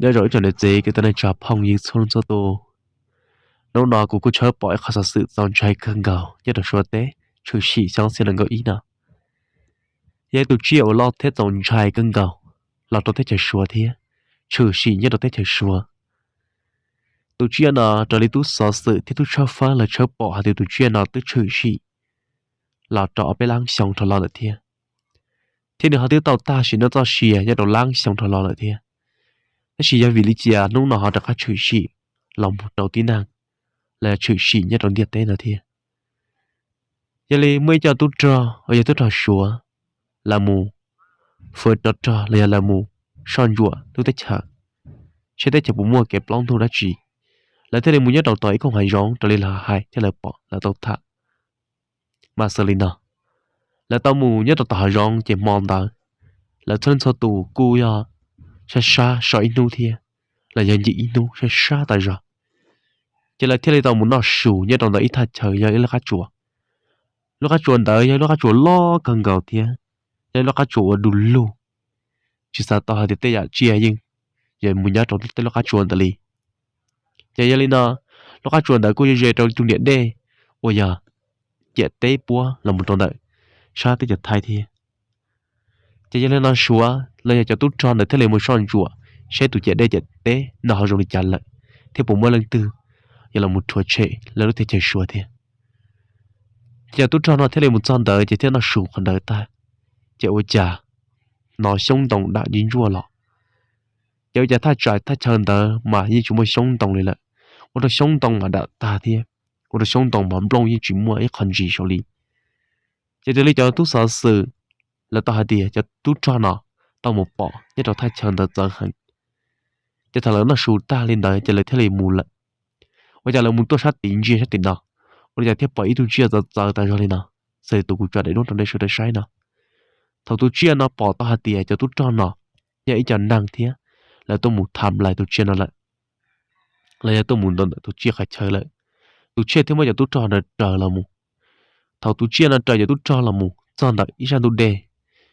Nyob zoo ib tsoom niam txiv kwv tij neej tsa phooj ywg txhua leej txhua tus. Hnub no kuv kuj tshawb pom ib qho xov xwm txaus ntshai kawg nkaus nyob rau Suav teb, tshwm sim xyoo ob txhiab nees nkaum ib no. Yog ib tus tsiaj uas loj thiab txaus ntshai kawg nkaus los rau teb chaws Suav thiab tshwm sim nyob rau teb chaws Suav. Tus tsiaj no raws li tub xov xwm thiab tub tshawb fawb lawv tshawb pom hais tias tus tsiaj no twb tshwm sim los rau ob peb lab xyoo dhau los lawm thiab, thiab nws ho twb tau tag sim neej txoj sia nyob rau lab xyoo dhau los lawm thiab. Tab sis yog vim li cas hnub no ho rov qab tshwm sim los mus rau tib neeg, los yog tshwm sim nyob rau ntiaj teb no thiab? Yog li muaj ib co tub rog uas yog tub rog Suav, lawv mus fwv rov rog los yog lawv mus soj ntsuam lub teb chaws, saib teb chaws puas muaj kev plaub ntug dab tsi, lawv thiaj li mus nyob rau tom ib koog hav zoov raws li lawv hais thiab lawv pom lawv tau tham. Mas xws li no, lawv tau mus nyob rau tom hav zoov ces hmo ntawd lawv txhua leej txhua tus kuj yog sab sab so ib hnub thiab, los yog ncig ib hnub sab sab tas zog, ces lawv thiaj li tau mus noj su nyob rau ntawm ib thaj chaw yog ib lub qab tsuas. Lub qab tsuas ntawd yog ib lub qab tsuas loj kawg nkaus thiab yog ib lub qab tsuas uas du lug, tsis xav tau hais tias tej yam tsiaj yeej yuav mus nyob rau tej lub qab tsuas ntawd li. Ces yog li no, lub qab tsuas ntawd kuj yog ze rau tus niam dej uas yog ciam teb puab los mus rau ntawm sab teb chaws Thaib thiab. Ces yog li no Suav los yog cov tub rog ntawd thiaj li mus soj ntsuam saib tus ciam dej ciam teb no ho zoo li cas lawm, thiab puas muaj leej twg yuav los mus rhuav tshem lawv lub teb chaws Suav thiab. Ces cov tub rog no thiaj li mus txog ntawd ces thiaj noj su qhov ntawd tag, ces ua cas hnov xyoob ntoo dam ntsuj ntsuaj los. Ces ua cas thaj tsam thaj chaw ntawd mas yeej tsis muaj xyoob ntoo li lawm, ua rau xyoob ntoo mas dam tag thiab ua rau xyoob ntoo mas nplooj yeej tsis muaj ib qho ntsis saud li. Ces raws li cov tub xov xwm lawv tau hais tias cov tub rog no tau mus pom nyob rau thaj chaw ntawd txawv heev, ces thaum lawv noj su tag li ntawd ces lawv thiaj li mus lawm. Ua cas lawv mus tuaj sab tid ntsia sab tim no, ua li cas thiaj pom ib tug tsiaj txawv txawv tas zog li no, xws li tus kuv tso daim duab rau nej sawv daws saib no. Thaum tus tsiaj no pom tau hais tias cov tub rog no yog ib co neeg thiab, lawv tuaj mus tham lais tus tsiaj no lawm, los yog tuaj mus ntawm tus tsiaj qhov chaw lawm, tus tsiaj thiaj muab cov tub rog no raws los mus. Thaum tus tsiaj no raws cov tub rog los mus txog ntawm ib sab ntug dej,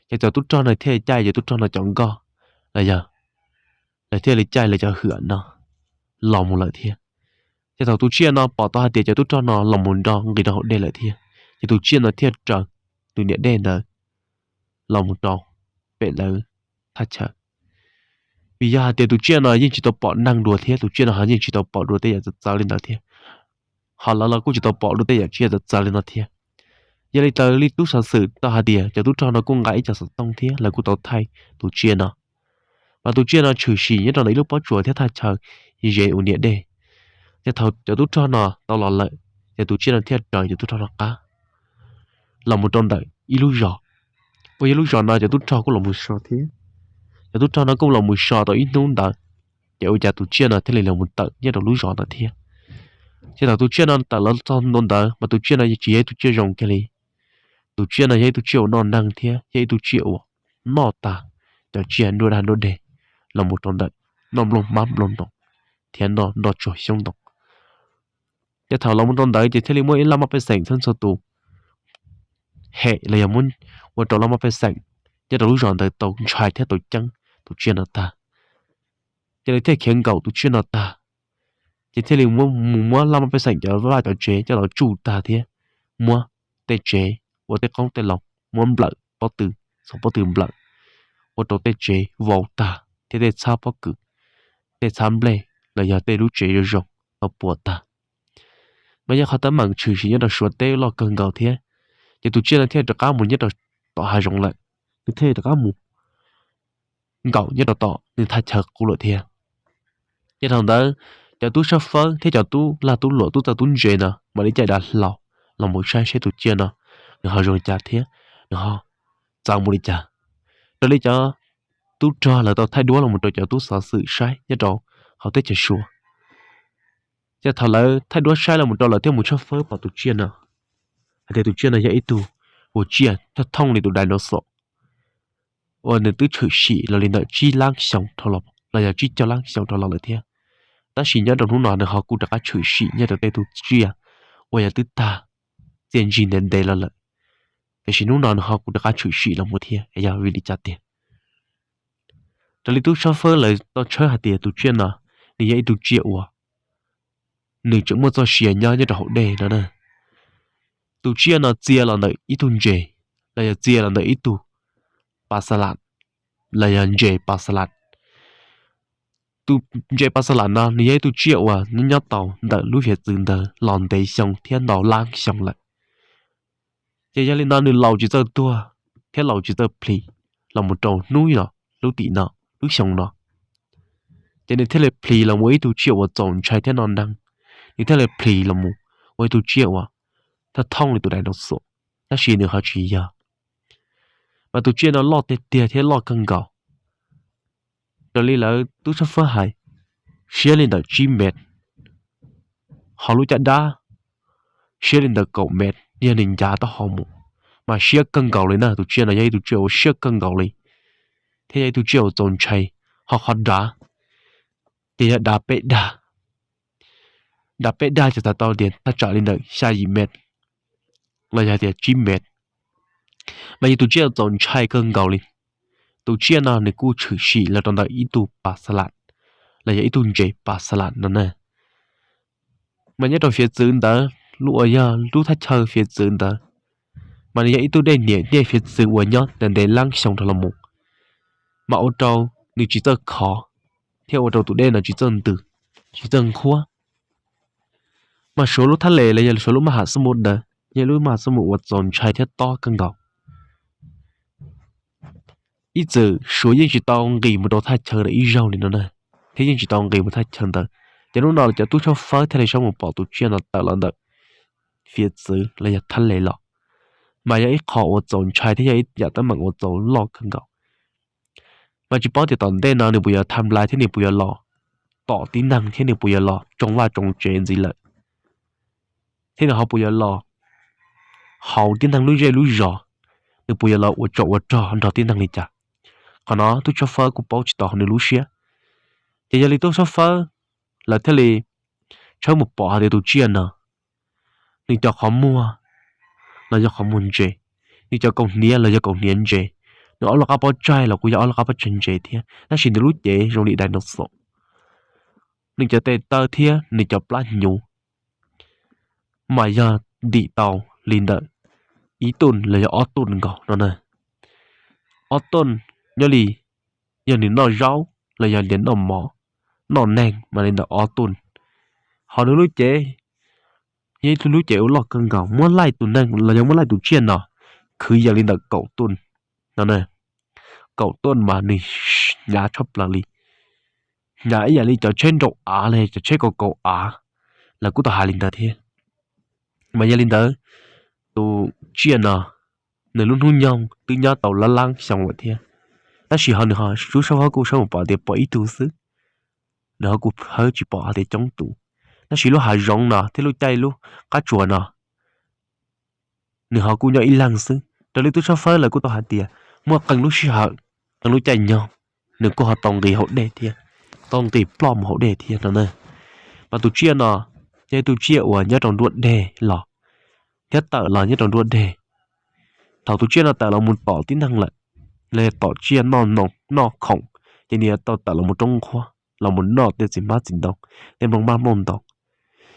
ces cov tub rog no thiaj li caij cov tub rog no cov nkoj, los yog lawv thiaj li caij lawv cov hwm no los mus lawm thiab. Ces thaum tus tsiaj no pom tau hais tias cov tub rog no los mus nrog nqis rau hauv dej lawm thiab, ces tus tsiaj no thiaj raws tus niam dej ntawd los mus rau pem lawv thaj chaw. Vim yog hais tias tus tsiaj no yeej tsis tau pom neeg dua thiab tus tsiaj no ho yeej tsis tau pom dua tej yam txawv txawv li ntawd thiab, ho lawv los kuj tsis tau pom dua tej yam tsiaj txawv txawv li no thiab. Yog li ntawd li tub xov xwm tau hais tias cov tub rog no kuj nqa ib co xov tooj thiab lawv kuj tau thaij tus tsiaj no, mas tus tsiaj no tshwm sim nyob rau ntawm ib lub pob tsuas thiab thaj chaw ze ua niam dej. Ces thaum cov tub rog no tau los lawm, ces tus tsiaj no thiaj raws cov tub rog no qab los mus rau ntawm ib lub zos, uas yog lub zos no cov tub rog kuj los mus so thiab. Cov tub rog no kuj los mus so tau ib hnub ntawd, ces ua cas tus tsiaj no thiaj li los mus tawm nyob rau lub zos ntawd thiab. Ces thaum tus tsiaj no tawm los txog ntua ntawd mas tus tsiaj no tsis yog ib tug tsiaj zoo kiag li. Tus tsiaj no yog ib tug tsiaj uas noj neeg thiab yog ib tug tsiaj uas noj tag cov tsiaj nruab dag nruab deg los mus rau ntawm noj nplooj hmab nplooj ntoo thiab noj nroj tsuag xyoob ntoo. Ces thaum los mus rau ntawd ces thiaj li muaj ib laj maj pej xeem txhua txhua tus hem los yog muab ua rau laj maj pej xeem nyob rau lub zos ntawd tau ntshai thiab tau ceeb tus tsiaj no tag. Ces lawv thiaj khiav nkaum tus tsiaj no tag, ces thiaj li mus muab laj maj pej xeem cov vaj cov tsev coj los tsuj tag thiab muab tej tsev ua tej qoob tej loo, muab nplawm pob tw, txhoov pob tw nplawm, ua rau tej tsev vau tag thiab tej txhab pob kws, tej txhab nplej los yog tej lub tsev zoo zoo tau puas tag. Mas yog qhov teeb meem tshwm sim nyob rau Suav teb loj kawg nkaus thiab, ces tus tsiaj no thiaj rov qab mus nyob rau tom hav zoov lawm, nws thiaj rov qab mus nkaum nyob rau tom nws thaj chaw qub lawm thiab. Ces thaum ntawd cov tub sab fawb thiab cov tub lag tub luam tub txawj tub ntse no mam li caij dav hlau los mus saib saib tus tsiaj no nws ho zoo li cas thiab nws ho txawv mus li cas. Raws li cov tub rog lawv tau thaij duab los mus rau cov tub xov xwm saib nyob rau hauv teb chaws Suav, ces thaum lawv thaij duab saib los mus rau lawv thiaj mus tshawb fawb pom tus tsiaj no, hais tias tus tsiaj no yog ib tug uas tsiaj thooj thooj li tus dinosaur uas nws twb tshwm sim los li ntawm tsib lab xyoo dhau los los yog tsib caug lab xyoo dhau los lawm thiab. Tab sis nyob rau hnub no nws ho kuj rov qab tshwm sim nyob rau tej tug tsiaj uas yog twb tag txiaj ntsig ntev ntev los lawm, tiam sis hnub no nws ho kuj rov qab tshwm sim los mus thiab es yog vim li cas tiag? Raws li tub tshab fawb lawv tau tshawb hais tias tus tsiaj no nws yog ib tug tsiaj uas nws tseem muaj txoj sia nyob nyob rau hauv dej no na. Tus tsiaj no txia los ntawm ib tug ntses, los yog txia los ntawm ib tug pas xa las, los yog ntses pas xa las. Tus ntses pas xa las no nws yog ib tug tsiaj uas nyob tau ntawm lub hiav txwv ntawd los ntev xyoo thiab ntau lab xyoo lawm. Ces yog li no nws laus tsis txawj tuag thiab laus tsis txawj plhis los mus rau hnub no, lub tim no, lub xyoo no. Ces nws thiaj li plhis los mus ua ib tug tsiaj uas txaus ntshai thiab no neeg, nws thiaj li plhis los mus ua ib tug tsiaj uas thaj thooj li tus dinosaur, tab sis nws ho tsis yog. Mas tus tsiaj no loj tiag tiag thiab loj kawg nkaus. Raws li lawv tub tshab fawb hais, siab li ntawm tsib mev, ho lub caj dab siab li ntawm kaum mev, yog nws ncav taub hau mus, mas siab kawg nkaus li na. Tus tsiaj no yog ib tug tsiaj uas siab kawg nkaus li, thiab yog ib tug tsiaj uas txaus ntshai. Ho qhov dav, ces yog dav peb dag. Dav peb dag ces txhais tau tias thaj tsam li ntawm xya yim mev, los yog tias tsib mev. Mas yog tus tsiaj txaus ntshai kawg nkaus li. Tus tsiaj no nws kuj tshwm sim los rau ntawm ib tug pas xa las, los yog ib tug ntses pas xa las no na. Mas nyob rau hiav txwv ntawd, lub uas yog lub thaj chaw hiav txwv ntawd, mas nws yog ib tug dej niam dej hiav txwv uas nyob ntev ntev lab xyoo rau los mus, mas ua rau nws tsis txawj khov, thiab ua rau tus dej no tsis txawj ntws, tsis txawj nqhuab. Mas Suav lub thaj les los yog Suav lub maj ham xab mus ntawd yog lub maj ham xab mus uas txaus ntshai thiab tob kawg nkaus. Ib txwm Suav yeej tsis tau nqis mus rau thaj chaw ntawd ib zaug li no na, thiab yeej tsis tau nqis mus thaj chaw ntawd. Ces hnub no cov tub tshab fawb thiaj li sawv mus pom tus tsiaj no tawm los ntawm hiav txwv los yog thaj les los, mas yog ib qho uas txaus ntshai thiab yog ib yam teeb meem uas txaus loj kawg nkaus. Mas tsis paub tias tom ntej no nws puas yuav tham nplai thiab nws puas yuav los tom tib neeg thiab nws puas yuav los tsoo vaj tsoo tsev ntxiv lawm, thiab nws ho puas yuav los haus tib neeg lub zej lub zos, nws puas yuav los ua tsov ua rog nrog tib neeg li cas. Qhov no tub tshab fawb kuj paub tsis tau nws lub siab. Ces yog li tub tshab fawb lawv thiaj li tshawb mus pom hais tias tus tsiaj no, nws cov qhov muag los yog qhov muag ntses, nws cov kaus hniav los yog kaus hniav ntses, nws ob lub qab pob tsaig los kuj yog ob lub qab pob tsaig ntses thiab, tab sis nws lub cev zoo li dinosaur. Nws cov tes taw thiab nws cov plab hnyuv mas yog ntim tau li ntawm ib tuj los yog ob tuj nkaus no na. Ob tuj nyob li, yog nws noj zaub los yog nws noj mov, noj neeg mas li ntawm ob tuj. Ho nws lub cev yog ib lub cev uas loj kawg nkaus, muab laij tus neeg los yog muab laij tus tsiaj no khwv yees li ntawm kaum tuj no na. Kaum tuj mas nws hnyav tshaj plaws li, hnyav ib yam li cov tsheb nraum av los yog cov tsheb kaus kaus av, lawv kuj tau hais li ntawd thiab. Mas yog li ntawd, tus tsiaj no nws lub hnub nyoog twb nyob tau lab lab xyoo lawm thiab, tab sis ho nws ho tub tshab fawb kuj sawv mus pom tias pom ib tug xwb, nws ho kuj hawb tsis pom hais tias coob tus. Tab sis lub hav zoov no thiab lub caij lub qab tsuas no nws ho kuj nyob ib leeg xwb. Raws li tub tshab fawb lawv kuj tau hais tias muaj qee lub sij hawm, qee lub caij nyoog, nws kuj ho tau nqis hauv dej thiab, tau nqis ploj mus hauv dej thiab no na. Mas tus tsiaj no yog ib tug tsiaj uas nyob rau nruab deg los, thiab tawm los nyob rau nruab deg. Thaum tus tsiaj no tawm los mus tom tib neeg lawm, los yog tom tsiaj noj khoom, ces nws yuav tau tawm los mus roob nqhuab los mus noj tej txiv hmab txiv ntoo, tej nplooj hmab nplooj ntoo.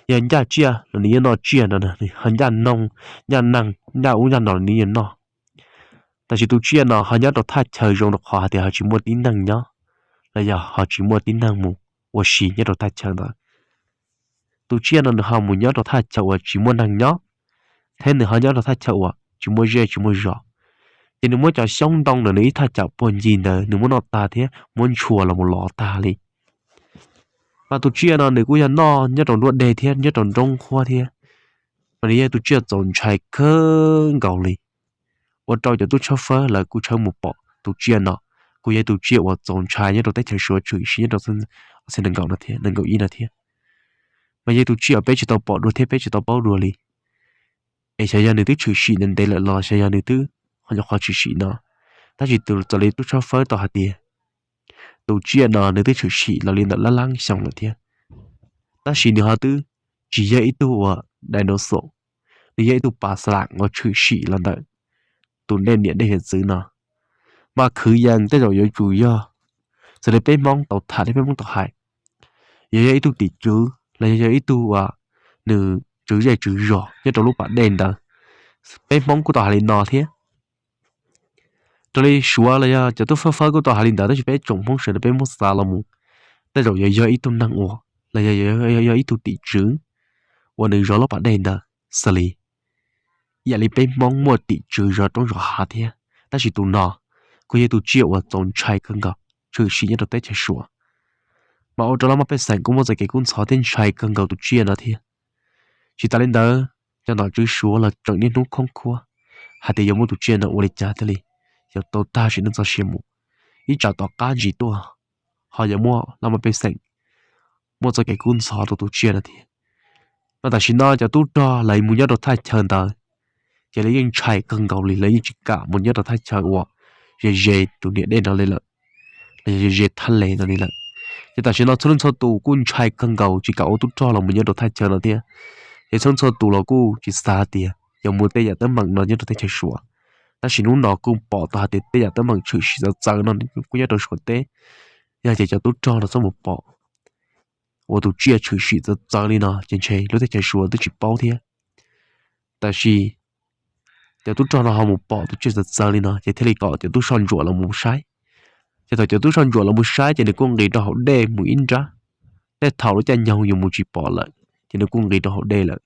Yog ncaj tsiaj los nws yeej noj tsiaj no, ho ncaj noog, ncaj neeg, ncaj ub ncaj no los nws yeej noj. Tab sis tus tsiaj no ho nyob rau thaj chaw zoo rau qhov hais tias ho tsis muaj tib neeg nyob, los yog ho tsis muaj tib neeg mus ua si nyob rau thaj chaw ntawd. Tus tsiaj no nws ho mus nyob rau thaj chaw uas tsis muaj neeg nyob, thiab nws ho nyob rau thaj chaw uas tsis muaj zej tsis muaj zos. Ces nws muab cov xyoob ntoo ntawm nws ib thaj chaw puag ncig ntawd nws muab noj tag thiab muab ntshua los mus lov tag li. Mas tus tsiaj no nws kuj yog noj nyob rau nruab deg thiab nyob rau nrob nqhuab thiab, mas nws yog tus tsiaj txaus ntshai kawg nkaus li. Ua rau cov tub tshawb fawb lawv kuj tshawb mus pom tus tsiaj no, kuj yog tus tsiaj uas txaus ntshai nyob rau teb chaws Suav tshwm sim nyob rau xyoo nees nkaum no thiab, nees nkaum ib no thiab. Mas yog tus tsiaj uas peb tsis tau pom dua thiab peb tsis tau paub dua li. Es xyov yog nws twb tshwm sim ntev ntev lawm los xyov yog nws twb ho nyuam qhuav tshwm sim no. Tab sis txawm li tub tshawb fawb tau hais tias tus tsiaj no nws twb tshwm sim los li ntawm lab lab xyoo lawm thiab, tab sis nws ho twb tsis yog ib tug uas dinosaur, nws yog ib tug pas xa las uas tshwm sim los ntawm tus dej niam dej hiav txwv no. Mas khwv yees tej zaum yuav tsum yog Xws li peb Hmoob tau tham thiab peb Hmoob tau hais, yog yog ib tug tim tswv los yog yog ib tug nws tswv zej tswv zos nyob rau lub pas dej ntawd, peb Hmoob kuj tau hais li no thiab. Raws li Suav los yog cov tub fawb fawb kuj tau hais li ntawd, tab sis peb tsoom Hmoob sawv daws peb muab xav los mus, tej zaum yog yog ib tug neeg uas los yog yog ib tug tim tswv uas nws zov lub pas dej ntawd xws li ib yam li peb Hmoob muaj tim tswv zov roob zov hav thiab, tab sis tus no kuj yog tus tsiaj uas txaus ntshai kawg nkaus tshwm sim nyob rau teb chaws Suav. Mas ua rau laj mej pej xeem kuj muaj txoj kev kub ntxhov thiab ntshai kawg nkaus tus tsiaj no thiab. Tsis tas li ntawd, cov nom tswv Suav los tseem niaj hnub khoob khuab hais tias yuav muab tus tsiaj no ua li cas thiaj li yuav tau tag sim neej txoj sia mus, ib tsam tom qab ntsis tuaj ho yuav muaj laj mej pej xeem muaj txoj kev kub ntxhov rau tus tsiaj no thiab. Mas tam sim no cov tub rog lawv mus nyob rau thaj chaw ntawd, ces lawv yeej ntshai kawg nkaus li, lawv yeej tsis kam mus nyob rau thaj chaw uas ze ze tus niam dej no li lawm, los yog ze ze thaj le no li lawm. Ces tam sim no txhua leej txhua tus kuj ntshai kawg nkaus tsis kam ua tub rog los mus nyob rau thaj chaw no thiab. Ces txhua leej txhua tus los kuj tsis xav tias yuav muaj tej yam teeb meem no nyob rau teb chaws Suav. Tab sis hnub no kuj pom tau hais tias tej yam teeb meem tshwm sim txawv txawv no kuj nyob rau Suav teb. Yog ces cov tub rog no txhob mus pom ua tus tsiaj tshwm sim txawv txawv li no ces ntshe lub teb chaws Suav twb tsis paub thiab. Tab sis cov tub rog no ho mus pom tus tsiaj txawv txawv li no ces thiaj li kom cov tub soj ntsuam los mus saib. Ces thaum cov tub soj ntsuam los mus saib ces nws kuj nqis rau hauv dej mus ib nrab. Tej thaum lub caij nyoog yuav mus tsis pom lawm ces nws kuj nqis rau hauv dej lawm.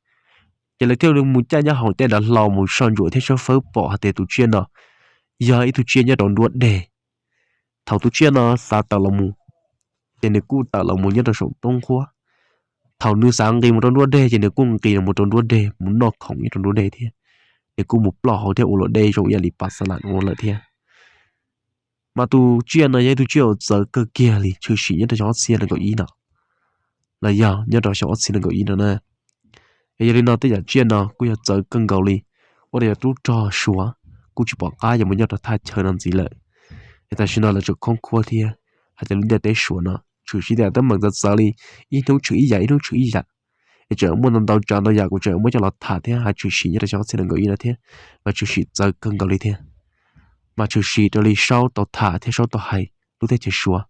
Ces lawv thiaj li mus caij nyob hauv tej dav hlau mus soj ntsuam thiab sab fawb pom hais tias tus tsiaj no yog ib tug tsiaj nyob rau nruab deg. Thaum tus tsiaj no xav tawm los mus, ces nws kuj tawm los mus nyob rau saum roob nqhuab. Thaum nws xav nqis mus rau nruab deg ces nws kuj nqis los mus rau nruab deg mus noj khoom nyob rau nruab deg thiab. Nws kuj mus ploj hauv thiab ua luam dej zoo ib yam li pas xa lam ua lawm thiab. Mas tus tsiaj no yog ib tug tsiaj uas txawv kawg kiag li tshwm sim nyob rau xyoo ob txhiab nees nkaum ib no, los yog nyob rau xyoo ob txhiab nees nkaum ib no na. Es yog li no tej yam tsiaj no kuj yog txawv kawg nkaus li, ua rau cov tub rog Suav kuj tsis pom qab yuav mus nyob rau thaj chaw no ntxiv lawm. Es tam sim no lawv tseem khoob khuab thiab hais tias lub ntiaj teb Suav no tshwm sim tej yam teeb meem txawv txawv li, ib hnub tshwm ib yam ib hnub tshwm ib yam. Es tseem muaj ntau ntau tsav ntau yam kuv tseem muab coj los tham thiab hais tshwm sim nyob rau xyoo ob txhiab nees nkaum ib no thiab, mas tshwm sim txawv kawg nkaus li thiab. Mas tshwm sim raws li Saub tau tham thiab Saub tau hais lub teb chaws Suav,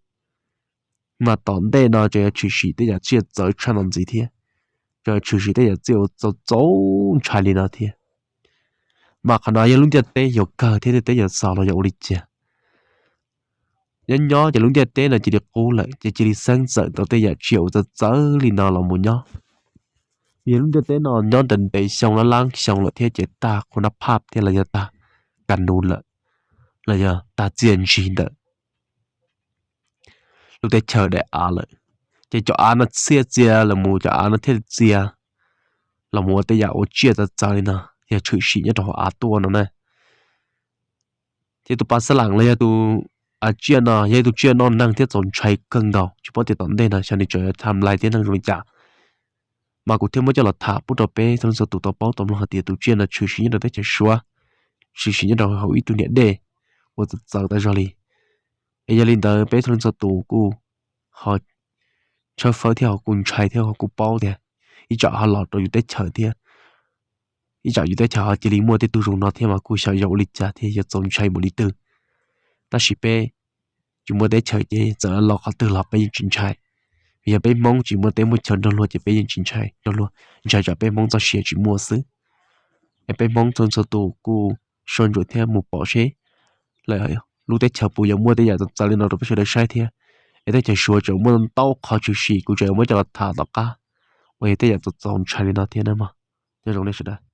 mas tom ntej no tseem yuav tshwm sim tej yam tsiaj txawv tshaj no ntxiv thiab, tseem yuav tshwm sim tej yam tsiaj uas txaus txaus ntshai li no thiab. Mas qhov no yog lub ntiaj teb yuav kawg thiab ntiaj teb yuav xaus los yog ua li cas? Nyob nyob ces lub ntiaj teb no cia li qub lawm ces cia li xeeb txawm tau tej yam tsiaj uas txawv txawv li no los mus nyob. Yog lub ntiaj teb no nyob ntev ntev xyoo lab lab xyoo lawm thiab ces tag qhua nab phaj thiab los yog tag kas nus lawm, los yog tag txiaj ntsig ntawm lub teb chaws daim av lawm. Ces cov av no txhiaj txia los mus, cov av no thiaj txia los mus ua tej yam uas tsiaj txawv txawv li no yog tshwm sim nyob rau hauv av tuaj no na. Ces tus pas xa lam los yog tus tsiaj no yog ib tug tsiaj noj neeg thiab txaus ntshai kawg nkaus, tsis paub tias tom ntej no xyov nws tseem yuav tham lais thiab neeg zoo li cas. Mas kuv thiaj muab coj los tham pub rau peb txhua leej txhua tus tau paub tau mloog hais tias tus tsiaj no tshwm sim nyob rau teb chaws Suav, tshwm sim nyob rau hauv ib tug niam dej uas txawv txawv tas zog li. Es yog li ntawd peb txhua leej txhua tus kuj ho tshawb fawb thiab ho kuj ntshai thiab ho kuj paub tias ib tsam ho los rau yus teb chaws thiab, ib tsam yus teb chaws ho cia li muaj tej tug zoo no thiab mas kuj xyov yog ua li cas thiab yuav txaus ntshai npaum li twg. Tab sis peb tsis muaj teb chaws ces txawm los qhov twg los peb yeej tsis ntshai. Vim yog peb Hmoob tsis muaj teb muaj chaw nrog luag ces peb yeej tsis ntshai nrog luag, ntshai tsam peb Hmoob txoj sia tsis muaj xwb. Es peb Hmoob txhua txhua tus kuj soj ntsuam thiab mus pom seb lawm lub teb chaws puas yuav muaj tej yam txawv txawv li no rau peb sawv daws saib thiab. Es teb chaws Suav tseem muaj ntau qhov tshwm sim kuv tseem yuav muab coj los tham tom qab uas yog tej yam txaus txaus ntshai li no thiab na mog. Nyob zoo nej sawv daws.